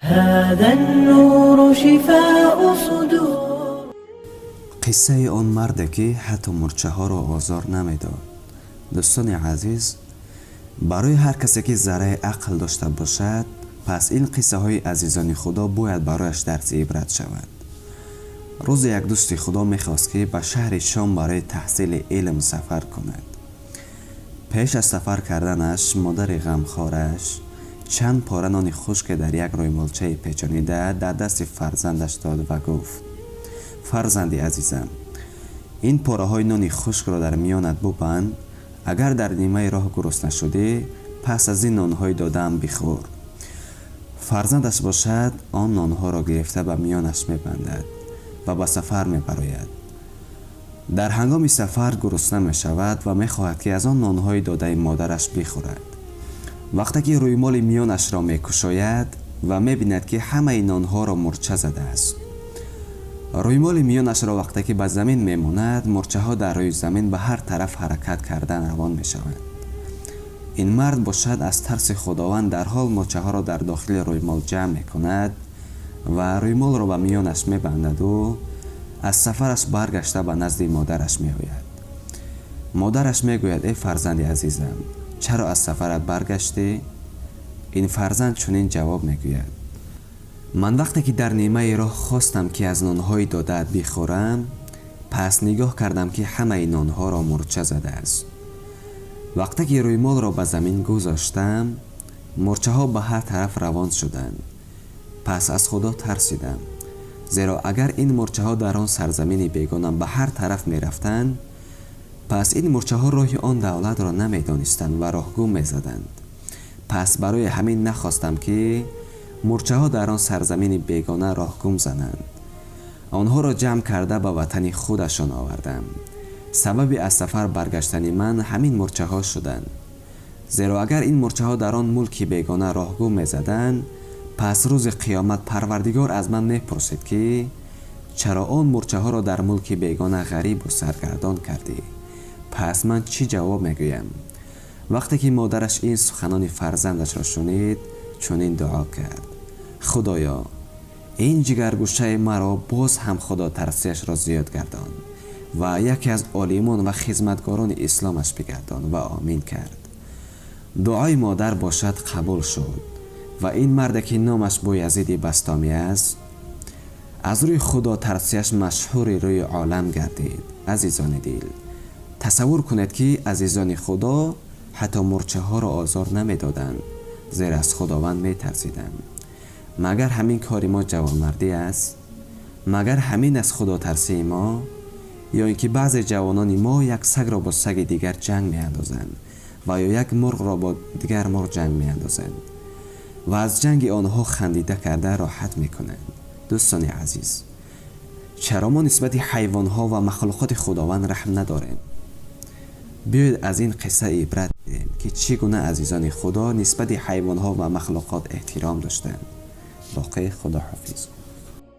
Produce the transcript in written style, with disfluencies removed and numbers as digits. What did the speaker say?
هذا النور شفاء صدور. Қиссаи он марде, ки ҳатто мурчаҳоро озор намедод. Дӯстони азиз, барои ҳар касе, ки зарраи ақл дошта бошад, пас ин қиссаҳои азизони Худо бояд барояш дарси ибрат шавад. Рӯзе як дӯсти Худо мехост, ки ба шаҳри Шом барои таҳсили илм сафар кунад. Пеш аз сафар карданаш модари ғамхораш чанд пора нони хушке дар як рӯймолчаи печонида дар дасти фарзандаш дод ва гуфт: «Фарзанди азизам, ин пораҳои нони хушкро дар миёнат бубанд. Агар дар нимаи роҳ гурусна шудӣ, пас аз ин нонҳои додаам бихӯр». Фарзандаш бошад, он нонҳоро гирифта ба миёнаш мебандад ва ба сафар мебарояд. Дар ҳангоми сафар гурусна мешавад ва мехоҳад, ки аз он нонҳои додаи модараш бихӯрад. Вақте ки рӯймоли миёнашро мекушояд ва мебинад, ки ҳамаи нонҳоро мурча задааст. Рӯймоли миёнашро вақте ки ба замин мемонад, мурчаҳо дар рӯи замин ба ҳар тараф ҳаракат кардан равон мешаванд. Ин мард бошад, аз тарси Худованд дарҳол мурчаҳоро дар дохили рӯймол ҷамъ мекунад ва рӯймолро ба миёнаш мебандаду аз сафараш баргашта ба назди модараш меояд. Модараш мегӯяд: «Эй фарзанди азизам, чаро аз сафарат баргаштӣ?» Ин фарзанд чунин ҷавоб мегӯяд: «Ман вақте ки дар нимаи роҳ хостам, ки аз нонҳои додаат бихӯрам, пас нигоҳ кардам, ки ҳамаи нонҳоро мурча задааст. Вақте ки рӯймолро ба замин гузоштам, мурчаҳо ба ҳар тараф равон шуданд. Пас аз Худо тарсидам, зеро агар ин мурчаҳо дар он сарзамини бегона ба ҳар тараф мерафтанд, пас ин мурчаҳо роҳи он давлатро намедонистанд ва роҳгум мезаданд. Пас барои ҳамин нахостам, ки мурчаҳо дар он сарзамини бегона роҳгум зананд. Онҳоро ҷамъ карда ба ватани худашон овардам. Сабаби аз сафар баргаштани ман ҳамин мурчаҳо шуданд, зеро агар ин мурчаҳо дар он мулки бегона роҳгум мезаданд, пас рӯзи қиёмат Парвардигор аз ман мепурсид, ки чаро он мурчаҳоро дар мулки бегона ғарибу саргардон кардӣ? Пас ман чӣ ҷавоб мегӯям?» Вақте ки модараш ин суханони фарзандашро шунид, чунин дуо кард: «Худоё, ин ҷигаргӯшаи маро боз ҳам худотарсияшро зиёд гардон ва яке аз олимон ва хизматгорони исломаш бигардон», ва омин кард. Дуои модар бошад, қабул шуд ва ин марде, ки номаш Боязиди Бастомӣ аст, аз рӯи худотарсияш машҳури рӯи олам гардид. Азизони дил, тасаввур кунед, ки азизони Худо ҳатто мурчаҳоро озор намедоданд, зеро аз Худованд метарсиданд. Магар ҳамин кори мо ҷавонмардӣ аст? Магар ҳамин аст худотарсии мо? Ё ин ки баъзе ҷавонони мо як сагро бо саги дигар ҷанг меандозанд ва ё як мурғро бо дигар мурғ ҷанг меандозанд ва аз ҷанги онҳо хандида карда роҳат мекунанд. Дӯстони азиз, чаро мо нисбати ҳайвонҳо ва махлуқоти Худованд раҳм надорем? Биёед, аз ин қисса ибрат гирем, ки чӣ гуна азизони Худо нисбати ҳайвонҳо ва махлуқот эҳтиром доштанд. Боқӣ худоҳофиз.